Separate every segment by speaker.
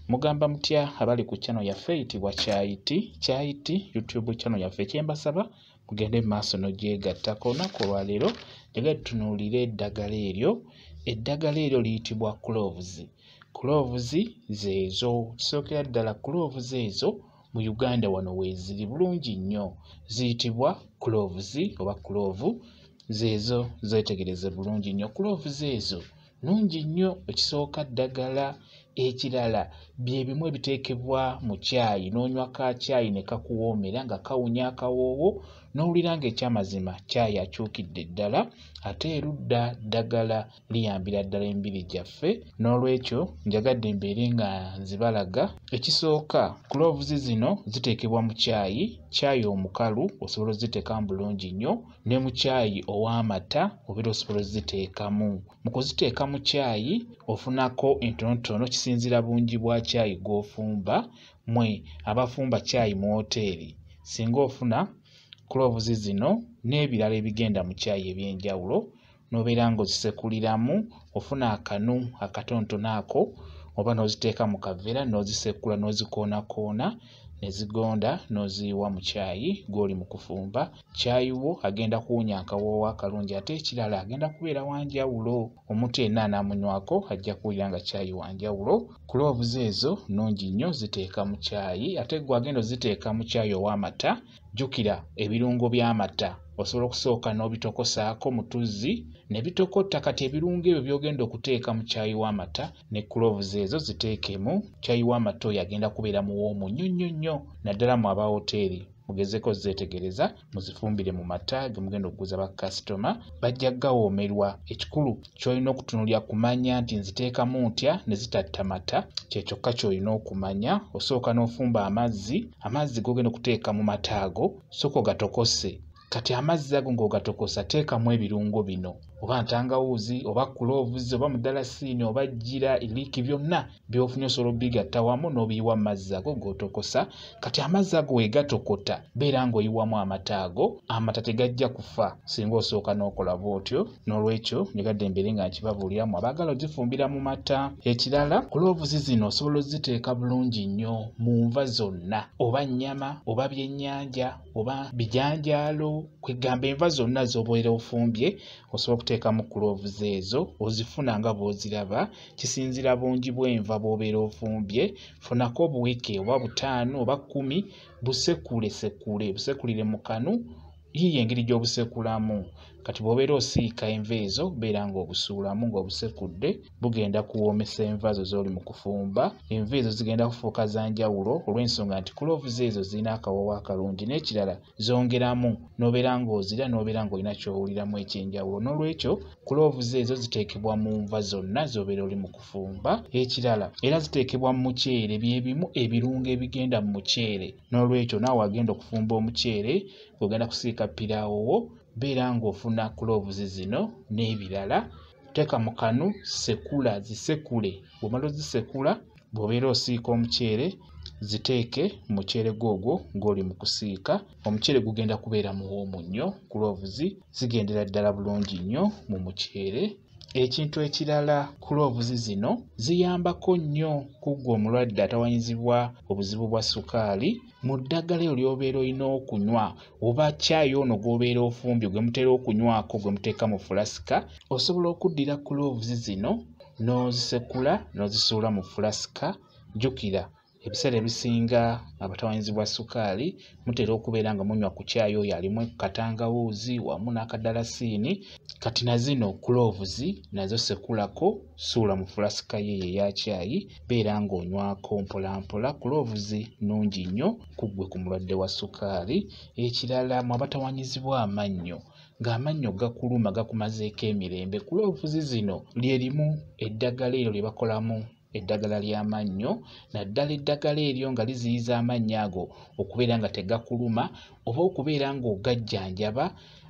Speaker 1: Mugamba mutya abali ku channel yaffe eyitibwa Kyayi Tea, Kyayi Tea YouTube channel yaffe. Kyembasaba mugende mu maaso n'ogyegattako. Olunaku olwaleero njagala tutunuulire eddagala eryo. Eddagala eryo liyitibwa cloves. Cloves zeezo, kisookera ddala cloves ezo mu Uganda wano weeziri bulungi nnyo, ziyitibwa cloves oba clove. Zeezo zeetegereze bulungi nnyo. Cloves ezo nnungi nnyo, ekisooka ddagala, ekirala bye bimu ebiteekebwa mu caayi n'onywa ka caayi ne kakuwoomera nga kawunya akawoowo n'owulira ng'ekyamazima caayi akyukidde ddala. Ate erudda ddagala liyambira ddala emibiri gyaffe. Noolwekyo njagadde mbeere nga nzibalaga. Ekisooka, cloves zino ziteekebwa mu caayi, caayi omukalu osobola ozziteekamu bulungi nnyo, ne mu caayi ow'amata obeera osobola ozziteekamu. Mu kuziteeka mu caayi ofunako entonotono, kisinziira bungi bwa caayi gw'ofumba. Mmwe abafumba caayi mu woteeri, singa ofuna cloves zino n'ebirala ebigenda mu caayi eby'enjawulo n'obeera ng'ozisekuliramu, ofuna akanu akatonotono ako oba n'oziteeka mu kaveera n'ozisekula n'ozikoonakoona ne zigonda n'oziyiwa mu caayi gw'oli mu kufumba. Caayi wo agenda kuwunya akawoowo akalungi, ate ekirala agenda kubeera wa njawulo. Omuntu yenna anaamunywako ajja kuwulira nga caayi wa njawulo. Cloves ezo nnungi nnyo, ziteeka mu caayi. Ate ggwe agenda oziteeka mu caayi ow'amata, jjukira ebirungo by'amata osobola okusooka n'obitokosaako mu tuzzi ne bitokota. Kati ebirungo ebyo by'ogenda okuteeka mu caayi w'amata ne cloves ezo ziteekemu. Caayi w'amata oyo agenda kubeera muwoomu nnyo nnyo nnyo, naddala mu aba woteeri. Mugezeeko ozzeetegereza, muzifumbire mu mata ge mugenda okuguza bakasitoma, bajja gawoomerwa. Ekikulu ky'olina okutunuulira kumanya nti nziteekamu ntya ne zitatta mata, kye kyokka ky'olina okumanya. Osooka n'ofumba amazzi, amazzi g'ogenda okuteeka mu mata ago sooka ogatokose. Kati amazzi ago ng'ogatokosa teekamu ebirungo bino, oba ntangawuuzi oba cloves oba mudalasiini oba jjira, leek, byonna by'ofunye osobola obbigatta wamu n'obiyiwa mu mazzi ago g'otokosa. Kati amazzi ago we gatokota beera ng'oyiwamu amata ago, amata tegajja kufa singa osooka n'okola bw'otyo. Noolwekyo njagadde mbeere nga nkibabuuliramu abaagala ozifumbira mu mata. Ekirala, cloves zino osobola oziteeka bulungi nnyo mu nva zonna, oba nnyama oba byennyanja oba bijanjaalo, kwegamba enva zonna z'obeera ofumbye osobola okuteekamu cloves ezo, ozifuna nga bw'oziraba. Kisinziira bungi bw'enva bw'obeera ofumbye. Funako obuweke oba 5 oba 10, busekulesekule, busekulire mu kanu. Yiiyo engeri gy'obusekulamu. Kati bw'obeera osiika enva ezo beera ng'obusuulamu ng'obusekudde, bugenda kuwoomesa enva zo z'oli mu kufumba. Enva ezo zigenda kufuuka za njawulo olw'ensonga nti cloves ezo zirina akawoowo akalungi, n'ekirala zongeramu n'obeera ng'ozirya n'obeera ng'olina ky'owuliramu eky'enjawulo. Noolwekyo cloves ezo ziteekebwa mu nva zonna z'obeera oli mu kufumba. Ekirala era ziteekebwa mu muceere, bye bimu ebirungo ebigenda mu muceere. Noolwekyo naawe agenda okufumba omuceere ng'ogenda kusiika piraawo wo, beera ng'ofuna cloves zino n'ebirala. Teeka mu kanu, sekula, zisekule. Bw'omala ozisekula, bw'obeera osiika omuceere ziteeke mu muceere gwo ogwo ng'oli mu kusiika. Omuceere gugenda kubeera muwoomu nnyo. Cloves zigendera ddala bulungi nnyo mu muceere. Ekintu ekirala, cloves zino ziyambako nnyo ku ggwe omulwadde atawanyizibwa obuzibu bwa sukaali. Mu ddagala eryo ly'obeera olina okunywa oba caayi ono gw'obeera ofumbye gwe mutera okunywako gwe muteeka mu fulasika, osobola okuddira cloves zino n'ozisekula n'ozisuula mu fulasika. Jjukira ebiseera ebisinga abatawanyizibwa sukaali mutera okubeera nga munywa ku caayi oyo alimu katangawuuzi wamu n'akadalasiini. Kati na zino cloves nazo sekulako, suula mu fulasika ye eya caayi, beera ng'onywako mpolampola. Cloves nnungi nnyo ku ggwe ku mulwadde wa sukaali. Ekirala, mmwe abatawanyizibwa amannyo, ng'amannyo gakuluma gakumazeeko emirembe, cloves zino lye limu eddagala eryo lye bakolamu eddagala ly'amannyo, naddala eddagala eryo nga liziyiza amannyo ago okubeera nga tegakuluma oba okubeera ng'ogajjanjaba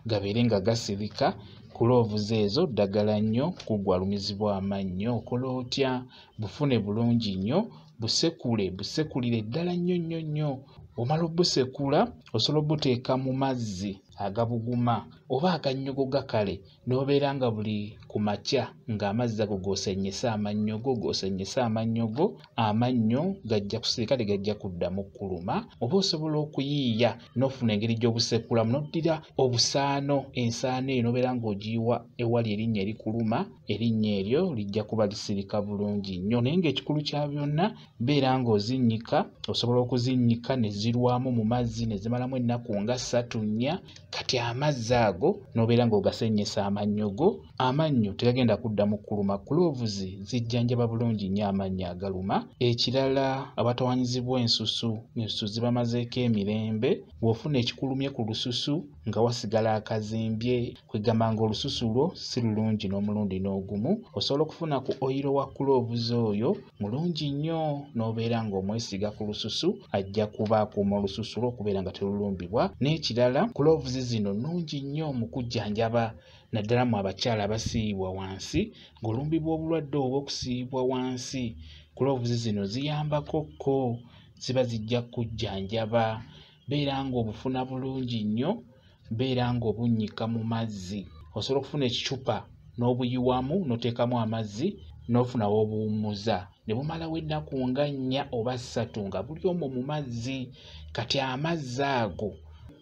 Speaker 1: gabeere nga gasirika. Cloves ezo ddagala nnyo ku ggwe alumizibwa amannyo. Okola otya? Bufune bulungi nnyo, busekule, busekulire ddala nnyo nnyo nnyo. Omala obusekula, osobola obuteeka mu mazzi. agabuguma oba agannyogoga kale, n'obeera nga buli ku makya ng'amazzi ago g'osennyesa amannyo go, g'osennyesa amannyo go, amannyo gajja kusirika tegajja kuddamu kkuluma. Oba osobola okuyiiya n'ofuna engeri gy'obusekulamu n'oddira obusaano, ensaano eyo n'obeera ng'ogiyiwa ewali erinnyo erikuluma, erinnyo eryo lijja kuba lisirika bulungi nnyo. Naye ng'ekikulu kya byonna beera ng'ozinnyika, osobola okuzinnyika ne zirwamu mu mazzi ne zimalamu ennaku nga 3 4. Kati amazzi ago n'obeera ng'ogasennyesa amannyo go, amannyo tegagenda kuddamu kkuluma. Cloves zijjanjaba bulungi nnyo amannyo agaluma. Ekirala, abatawaanyizibwa ensusu, ensusu zibamazeeko emirembe. Bw'ofuna ekikulumye ku lususu nga wasigala akazimbye, kwegamba ng'olususu lwo si lulungi n'omulundi n'ogumu, osobola okufuna ku oyiro wa cloves oyo mulungi nnyo n'obeera ng'omwesiga ku lususu, ajja kuba akuuma olususu lwo okubeera nga terulumbibwa. N'ekirala, cloves zino nnungi nnyo mu kujjanjaba naddala mu abakyala abasiiyibwa wansi, ng'olumbibwa obulwadde obwo okusiiyibwa wansi, cloves zino ziyambako ko, ziba zijja kujjanjaba. Beera ng'obufuna bulungi nnyo, beera ng'obunnyika mu mazzi. Osobola okufuna ekicupa n'obuyiwamu n'oteekamu amazzi n'ofuna w'obuwummuza ne bumalawo ennaku nga 4 oba 3 nga buli omwo mu mazzi. Kati amazzi ago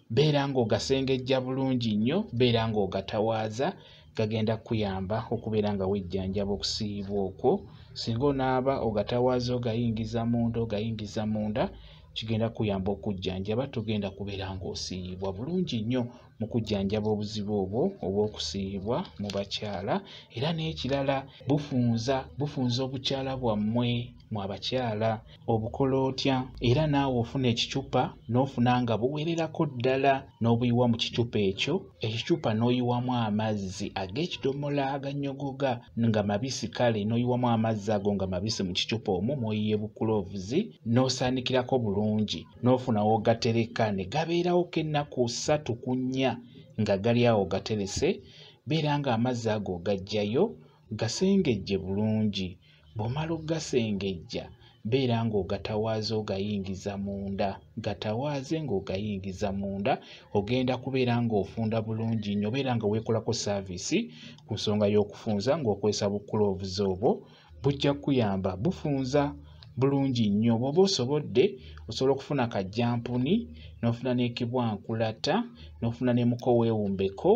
Speaker 1: beera ng'ogasengejja bulungi nnyo, beera ng'ogatawaaza, gagenda kukuyamba okubeera nga wejjanjaba okusiiyibwa okwo. Singa onaaba ogatawaaza ogayingiza munda, kigenda kukuyamba okujjanjaba, togenda kubeera ng'osiiyibwa bulungi nnyo mu kujjanjaba obuzibu obwo obw'okusiiyibwa mu bakyala. Era n'ekirala, bufunza obukyala bwammwe mu abakyala, obukola otya? Era naawe ofuna ekicupa n'ofuna nga buwererako ddala n'obuyiwa mu kicupa ekyo, ekicupa n'oyiwamu amazzi ag'ekidomola agannyogoga nga mabisi, kale n'oyiwamu amazzi ago nga mabisi mu kicupa omwo mw'oyiye bucloves, n'osaanikirako bulungi, n'ofuna w'ogatereka ne gabeerawoko ennaku 3 ku 4 nga gali awo gaterese. Beera ng'amazzi ago ogaggyayo, gasengejje bulungi. Bw'omala okugasengejja, beera ng'ogatawaaza ogayingiza munda, gatawaaze ng'ogayingiza munda, ogenda kubeera ng'ofunda bulungi nnyo. Beera nga weekolako saaviisi ku nsonga y'okufunza ng'okozesa bucloves obwo, bujja kukuyamba, bufunza bulungi nnyo. Bw'oba osobodde, osobola okufuna kajjampuni, n'ofuna n'ekibwankulata, n'ofuna ne mukoweewumbeko,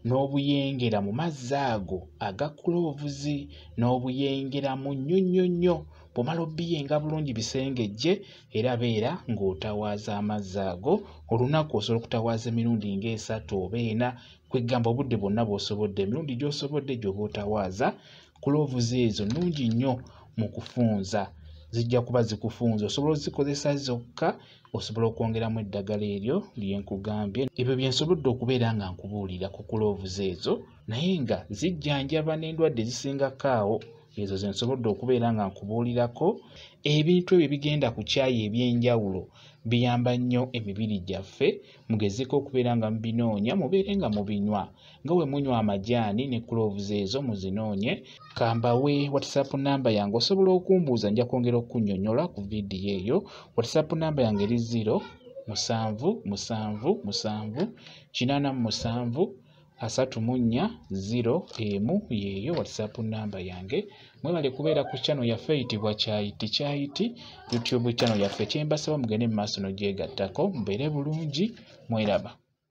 Speaker 1: n'obuyengera mu mazzi ago aga cloves, n'obuyengeramu nnyo nnyo nnyo. Bw'omala obiyenga bulungi bisengejje, era beera ng'otawaaza amazzi ago. Olunaku osobola okutawaaza emirundi nga 3 oba 4, kwegamba obudde bwonna bw'osobodde, emirundi gy'osobodde gy'oba otawaaza. Cloves ezo nnungi nnyo mu kufunza, zijja kuba zikufunza. Osobola ozikozesa zokka, osobola okwongeramu eddagala eryo lye nkugambye. Ebyo bye nsobodde okubeera nga nkubuulira ku cloves ezo, naye nga zijjanjaba n'endwadde ezisingako awo. Ezo ze nsobodde okubeera nga nkubuulirako. Ebintu ebyo bigenda ku kyayi eby'enjawulo biyamba nnyo emibiri gyaffe. Mugezeeko okubeera nga mubinoonya, mubeere nga mubinywa. Nga bwe munywa amajaani ne cloves ezo muzinoonye. Kambawe WhatsApp namba yange, osobola okumbuuza, nja kwongera okunnyonnyola ku vidiyo eyo. WhatsApp namba yange eri 0 7 7 7 87 34 0 1, yeeyo WhatsApp namba yange. Mwebale kubeera ku channel yaffe eyitibwa Kyayiti Kyayiti, YouTube channel yaffe. Kye mbasaba mugende mu maaso n'ogyegattako, mubeere bulungi, mweraba.